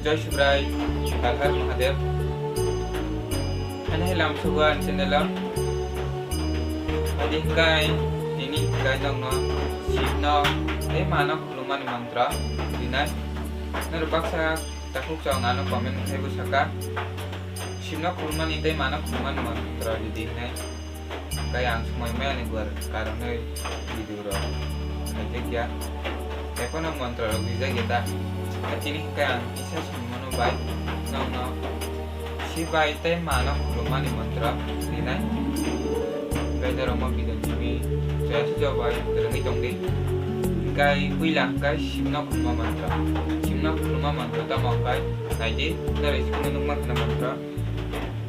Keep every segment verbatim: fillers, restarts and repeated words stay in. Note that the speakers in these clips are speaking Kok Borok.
Jai Subrai, Har Har Mahadev. Ani hai lam sugo ani channel o. Adi hikai, nini hikai nokno Shivno tei mano khulumani mantra rinai. Norok baksa takhuk chong ano comment khai bo saka. Shivno khulumani tei mano khulumani mantra ridi hinai. Hikai ang swmai maya ni buar karonwi video rok khaijak ya. Epono mantra rok rijak ya ta. Tini hikai ang kisa swngmano bai nokno Shibai tei mano khulumani mantra rinai. Hikai norok mo video simi choya sujo bai rwngwi tongdi. Hikai puila hikai Shivno khuluma mantra. Shivno khuluma mantra tamo hikai naidi norok screen o nukma khana mantra.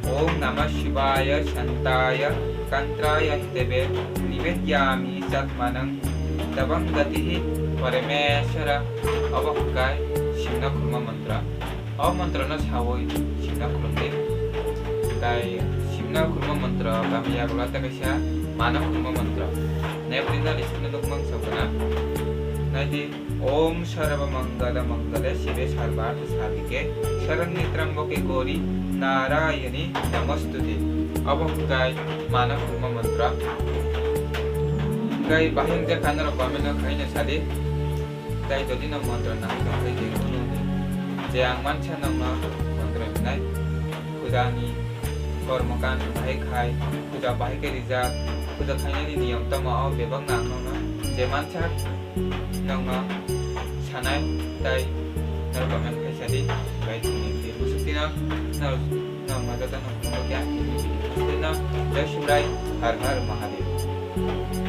Om Namah Shivaya Shantāya Tantrāya Hitave Nivedāmi Chātmanam Tvaṃ Gatihi Paramesvara. Obo hikai Shivno khuluma mantra. O mantra no sawi Shivno khulumdi. Hikai Shivno khuluma mantra kami yagulo tei kaisa mano khuluma mantra. Nebri no screen o nukmang sokana. Naidi. Om Sarva Mangala Mangale Shive Sarvartha Sadhike Sharanye Trambake Gauri Narayani Namostute. Obo hikai mano khuluma mantra. Hikai bahai wngjakha norok comment o khaina sadi. Tei jodi no mantra nangwi tongkhe je kunu je ang mansa nokno mantra hinai. Pujani kormo kan bahai khai, puja bahai khe rijak, puja khainani niyom tamo o bebak nang nokno je mansa nokno sanai tei norok comment khai sadi, bai tini tini busuktino norok nokno jotono khulumkha, tino Jai Shivrai, Har Har Mahadev.